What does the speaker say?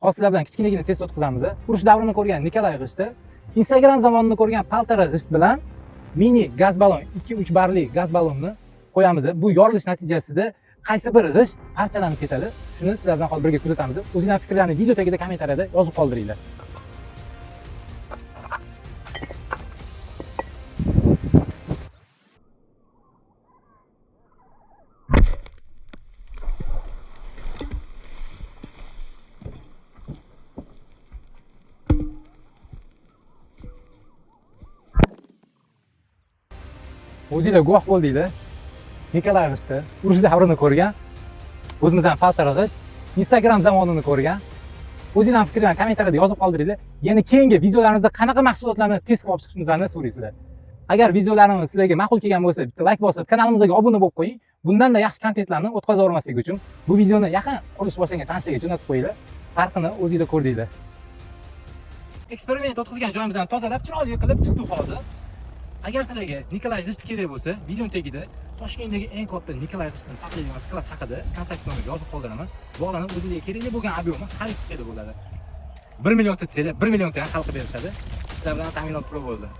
Hozir sizlar bilan kichkinagina test o'tkazamiz. Urush davrini ko'rgan Nikolay g'ishti, Instagram zamonini ko'rgan Paltara g'isht bilan mini gaz ballon, 2-3 barli gaz ballonni qo'yamiz. Bu yorilish natijasida qaysi bir g'isht parchalanib ketadi? Shuni sizlar bilan hozir birga kuzatamiz. O'zingizning fikrlaringizni video tagida kommentariyada yozib qoldiringlar. O'zinglar guvoh bo'ldinglar. Nikolay g'ishti urush davrini ko'rgan, o'zimiz ham Paltara g'isht, Instagram zamonini ko'rgan. O'zinglarning fikrlaringni kommentariyada yozib qoldiringlar. Yana keyingi videolarimizda qanaqa mahsulotlarni test qilib olib chiqishimizni so'raysizlar. Agar videolarimiz sizlarga ma'qul kelgan bo'lsa, bitta like bosib, kanalimizga obuna bo'lib qo'ying. Bundanda yaxshi kontentlarni o'tkazib yubormaslik uchun bu videoni yaqin qurilish boshlangan tanishlarga jo'natib qo'yinglar. Farqini o'zinglar ko'rdinglar. Eksperiment o'tkazgan joyimizni tozalab, chiroyli qilib chiqdik hozir. Agar sizlarga Nikolay g'ishti kerak bo'lsa, video tagida Toshkentdagi eng katta Nikolay g'ishtini saqlaydigan sklad haqida kontakt nomer yozib qoldiraman. Bog'lanib o'zingizga kerakli bo'lgan объем ni xarid qilsanglar bo'ladi. 1 millionta desanglar, 1 millionta ham hal qilib berishadi. Sizlar bilan Ta'minot Pro bo'ldi.